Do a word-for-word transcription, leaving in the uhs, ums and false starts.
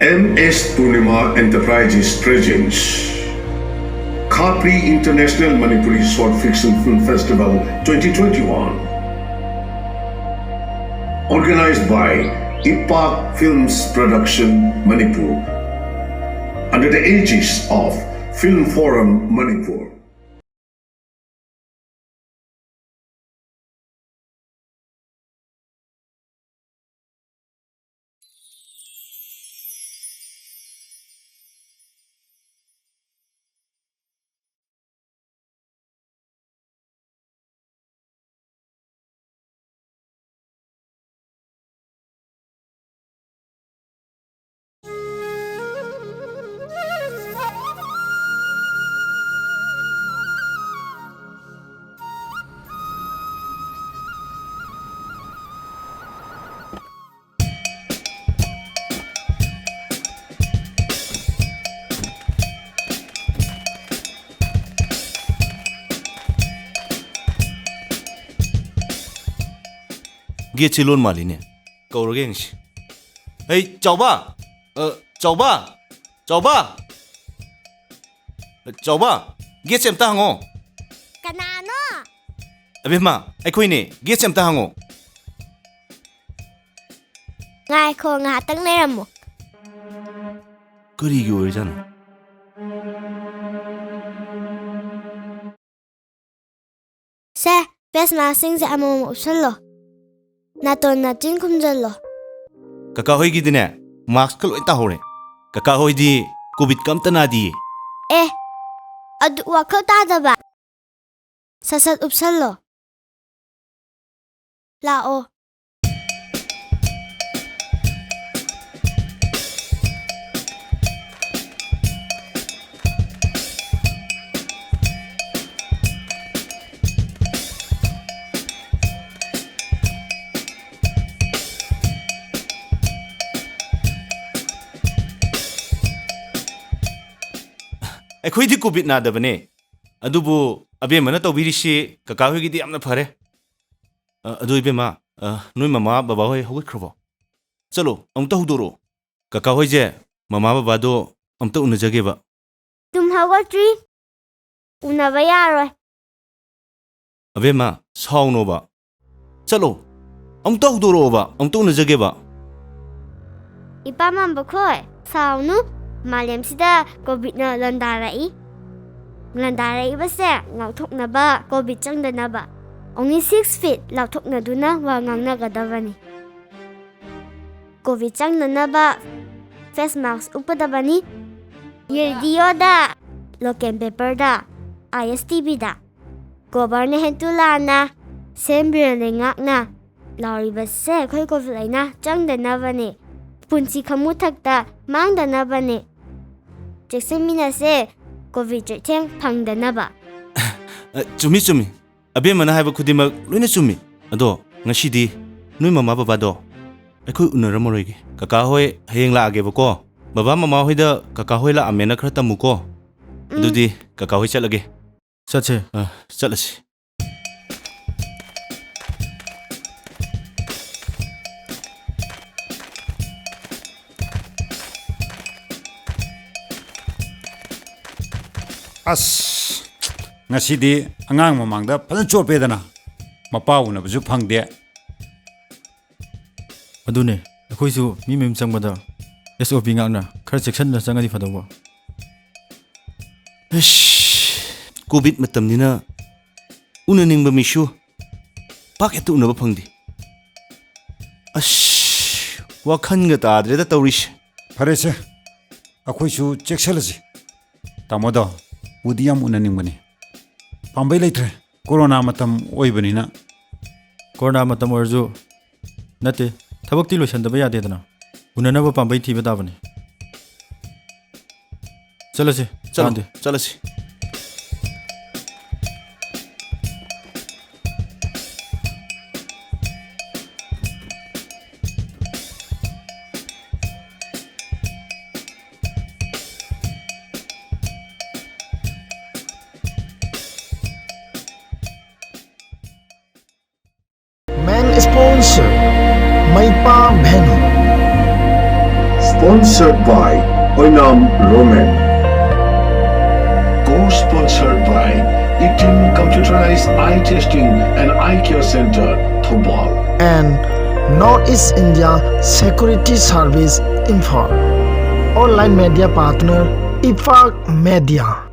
M S Purnima Enterprises presents Khapri International Manipuri Short Fiction Film Festival twenty twenty-one. Organized by Ipak Films Production Manipur under the aegis of Film Forum Manipur. ꯒꯦꯠꯁꯤ ꯂꯣꯟ ꯃꯥꯜꯂꯤꯅꯦ꯫ ꯀꯧꯔꯒꯦ ꯌꯦꯡꯁꯤ꯫ ꯍꯩ, ꯆꯥꯎꯕ! ꯑ, ꯆꯥꯎꯕ! ꯆꯥꯎꯕ! ꯆꯥꯎꯕ! ꯒꯦꯠꯁꯦ ꯑꯝꯇ ꯍꯥꯡꯉꯣ꯫ ꯀꯅꯥꯅꯣ? ꯑꯕꯦꯝꯃ, ꯑꯩꯈꯣꯏꯅꯦ꯫ ꯒꯦꯠꯁꯦ ꯑꯝꯇ ꯍꯥꯡꯉꯣ꯫ ꯉꯥꯏꯈꯣ, ꯉꯥꯏꯍꯥꯛꯇꯪ ꯂꯩꯔꯝꯃꯣ꯫ ꯀꯔꯤꯒꯤ ꯑꯣꯏꯔꯖꯥꯠꯅꯣ? ꯁꯦ, ꯐꯦꯁ ꯃꯥꯁ꯭ꯛꯁꯤꯡꯁꯦ ꯑꯃꯃꯝ ꯎꯞꯁꯜꯂꯣ꯫ ꯅꯥꯇꯣꯟ ꯅꯥꯆꯤꯟ ꯈꯨꯝꯖꯜꯂꯣ꯫ ꯀꯀꯥ ꯍꯣꯏꯒꯤꯗꯤꯅꯦ, ꯃꯥꯁ꯭ꯛꯀ ꯂꯣꯏ ꯇꯥꯍꯧꯔꯦ꯫ ꯀꯀꯥ ꯍꯣꯏꯗꯤ ꯀꯣꯚꯤꯗꯀ ꯑꯝꯇ ꯅꯥꯗꯤꯌꯦ꯫ ꯑꯦ, ꯑꯗꯨ ꯋꯥꯈꯜ ꯇꯥꯗꯕ꯫ ꯁꯠ ꯁꯠ ꯎꯞꯁꯜꯂꯣ꯫ ꯂꯥꯛꯑꯣ꯫ ꯑꯩꯈꯣꯏꯗꯤ ꯀꯣꯚꯤꯗ ꯅꯥꯗꯕꯅꯦ꯫ ꯑꯗꯨꯕꯨ ꯑꯕꯦꯝꯃꯅ ꯇꯧꯕꯤꯔꯤꯁꯤ ꯀꯀꯥ ꯍꯣꯏꯒꯤꯗꯤ ꯌꯥꯝꯅ ꯐꯔꯦ꯫ ꯑ, ꯑꯗꯨ ꯏꯕꯦꯝꯃ, ꯑ, ꯅꯣꯏ ꯃꯃꯥ ꯕꯕꯥ ꯍꯣꯏ ꯍꯧꯒꯠꯈ꯭ꯔꯕꯣ? ꯆꯠꯂꯣ, ꯑꯃꯨꯛꯇ ꯍꯧꯗꯣꯔꯛꯑꯣ꯫ ꯀꯀꯥ ꯍꯣꯏꯁꯦ, ꯃꯃꯥ ꯕꯕꯥꯗꯣ ꯑꯝꯇ ꯎꯅꯖꯒꯦꯕ꯫ ꯇꯨꯝ ꯍꯧꯒꯠꯇ꯭ꯔꯤ꯫ ꯎꯅꯕ ꯌꯥꯔꯣꯏ꯫ ꯑꯕꯦꯝꯃ, ꯁꯥꯎꯅꯣꯕ꯫ ꯆꯠꯂꯣ꯫ ꯑꯃꯨꯛꯇ ꯍꯧꯗꯣꯔꯛꯑꯣꯕ, ꯑꯃꯨꯛꯇ ꯎꯅꯖꯒꯦꯕ꯫ ꯏꯄꯥ ꯃꯥꯝꯕꯈꯣꯏ, ꯁꯥꯎꯅꯨ꯫ ꯃꯥꯂꯦꯝꯁꯤꯗ ꯀꯣꯚꯤꯗꯅ ꯂꯥꯟꯗꯥꯔꯛꯏ꯫ ꯂꯥꯟꯗꯥꯔꯛꯏꯕꯁꯦ ꯉꯥꯛꯊꯣꯛꯅꯕ ꯀꯣꯚꯤꯗ ꯆꯪꯗꯅꯕ only six feet ꯂꯥꯞꯊꯣꯛꯅꯗꯨꯅ ꯋꯥ ꯉꯥꯡꯅꯒꯗꯕꯅꯤ꯫ ꯀꯣꯚꯤꯗ ꯆꯪꯗꯅꯕ face mask ꯎꯞꯀꯗꯕꯅꯤ꯫ ꯔꯦꯗꯤꯑꯣꯗ, ꯂꯣꯀꯦꯜ ꯄꯦꯄꯔꯗ, ꯑꯥꯏ ꯑꯦꯁ ꯇꯤ ꯚꯤꯗ ꯒꯣꯕꯔꯅ ꯍꯦꯟꯇꯨꯂꯥꯅ, ꯁꯦꯝ ꯕꯤꯔꯦꯟ ꯂꯩꯉꯥꯛꯅ ꯂꯥꯎꯔꯤꯕꯁꯦ ꯑꯩꯈꯣꯏ ꯀꯣꯚꯤꯗ ꯂꯩꯅꯥ ꯆꯪꯗꯅꯕꯅꯦ꯫ ꯄꯨꯟꯁꯤ ꯈꯃꯨꯊꯛꯇ ꯃꯥꯡꯗꯅꯕꯅꯦ꯫ ꯆꯦꯛꯁꯤꯟꯃꯤꯟꯅꯁꯦ, ꯀꯣꯚꯤꯗ ꯆꯩꯊꯦꯡ ꯐꯪꯗꯅꯕ꯫ ꯑ, ꯆꯨꯝꯃꯤ, ꯆꯨꯝꯃꯤ꯫ ꯑꯕꯦꯝꯃꯅ ꯍꯥꯏꯕ ꯈꯨꯗꯤꯡꯃꯛ ꯂꯣꯏꯅ ꯆꯨꯝꯃꯤ꯫ ꯑꯗꯣ ꯉꯁꯤꯗꯤ ꯅꯣꯏ ꯃꯃꯥ ꯕꯕꯥꯗꯣ ꯑꯩꯈꯣꯏ ꯎꯅꯔꯝꯃꯔꯣꯏꯒꯦ꯫ ꯀꯀꯥ ꯍꯣꯏ ꯍꯌꯦꯡ ꯂꯥꯛꯑꯒꯦꯕꯀꯣ꯫ ꯕꯕꯥ ꯃꯃꯥ ꯍꯣꯏꯗ ꯀꯀꯥ ꯍꯣꯏ ꯂꯥꯛꯑꯝꯃꯦꯅ ꯈꯔ ꯇꯝꯃꯨꯀꯣ꯫ ꯎꯝ꯫ ꯑꯗꯨꯗꯤ ꯀꯀꯥ ꯍꯣꯏ ꯆꯠꯂꯒꯦ꯫ ꯆꯠꯁꯦ꯫ ꯑ, ꯆꯠꯂꯁꯤ꯫ ꯑꯁ, ꯉꯁꯤꯗꯤ ꯑꯉꯥꯡ ꯃꯃꯥꯡꯗ ꯐꯖꯅ ꯆꯣꯞꯄꯦꯗꯅ꯫ ꯃꯄꯥ ꯎꯅꯕꯁꯨ ꯐꯪꯗꯦ꯫ ꯑꯗꯨꯅꯦ, ꯑꯩꯈꯣꯏꯁꯨ ꯃꯤ ꯃꯌꯨꯝ ꯆꯪꯕꯗ ꯑꯦꯁ ꯑꯣ ꯄꯤ ꯉꯥꯛꯅ ꯈꯔ ꯆꯦꯛꯁꯤꯟꯅ ꯆꯪꯉꯗꯤ ꯐꯗꯧꯕ꯫ ꯑꯁ, ꯀꯣꯚꯤꯗ ꯃꯇꯝꯅꯤꯅ ꯎꯅꯅꯤꯡꯕ ꯃꯤꯁꯨ ꯄꯥꯛ ꯍꯦꯛꯇ ꯎꯅꯕ ꯐꯪꯗꯦ꯫ ꯑꯁ, ꯋꯥꯈꯜꯒ ꯇꯥꯗ꯭ꯔꯦꯗ ꯇꯧꯔꯤꯁꯦ꯫ ꯐꯔꯦꯁꯦ, ꯑꯩꯈꯣꯏꯁꯨ ꯆꯦꯛꯁꯤꯜꯂꯁꯤ꯫ ꯇꯥꯃꯣꯗꯣ, ꯎꯗꯤ ꯌꯥꯝ ꯎꯅꯅꯤꯡꯕꯅꯤ꯫ ꯄꯥꯝꯕꯩ ꯂꯩꯇ꯭ꯔꯦ, ꯀꯣꯔꯣꯅꯥ ꯃꯇꯝ ꯑꯣꯏꯕꯅꯤꯅ꯫ ꯀꯣꯔꯣꯅꯥ ꯃꯇꯝ ꯑꯣꯏꯔꯁꯨ ꯅꯠꯇꯦ, ꯊꯕꯛꯇꯤ ꯂꯣꯏꯁꯟꯗꯕ ꯌꯥꯗꯦꯗꯅ꯫ ꯎꯅꯅꯕ ꯄꯥꯝꯕꯩ ꯊꯤꯕ ꯇꯥꯕꯅꯤ꯫ ꯆꯠꯂꯁꯤ, ꯆꯠꯂꯣ, ꯀꯥꯟꯗꯦ꯫ ꯆꯠꯂꯁꯤ꯫ Main sponsor, Maipa Bhenu. Sponsored by Oinam Roman. Co-sponsored by Itin Computerized Eye Testing and Eye Care Center, Thoubal. And North East India Security Service, Imphal. Online media partner, Ipak Media.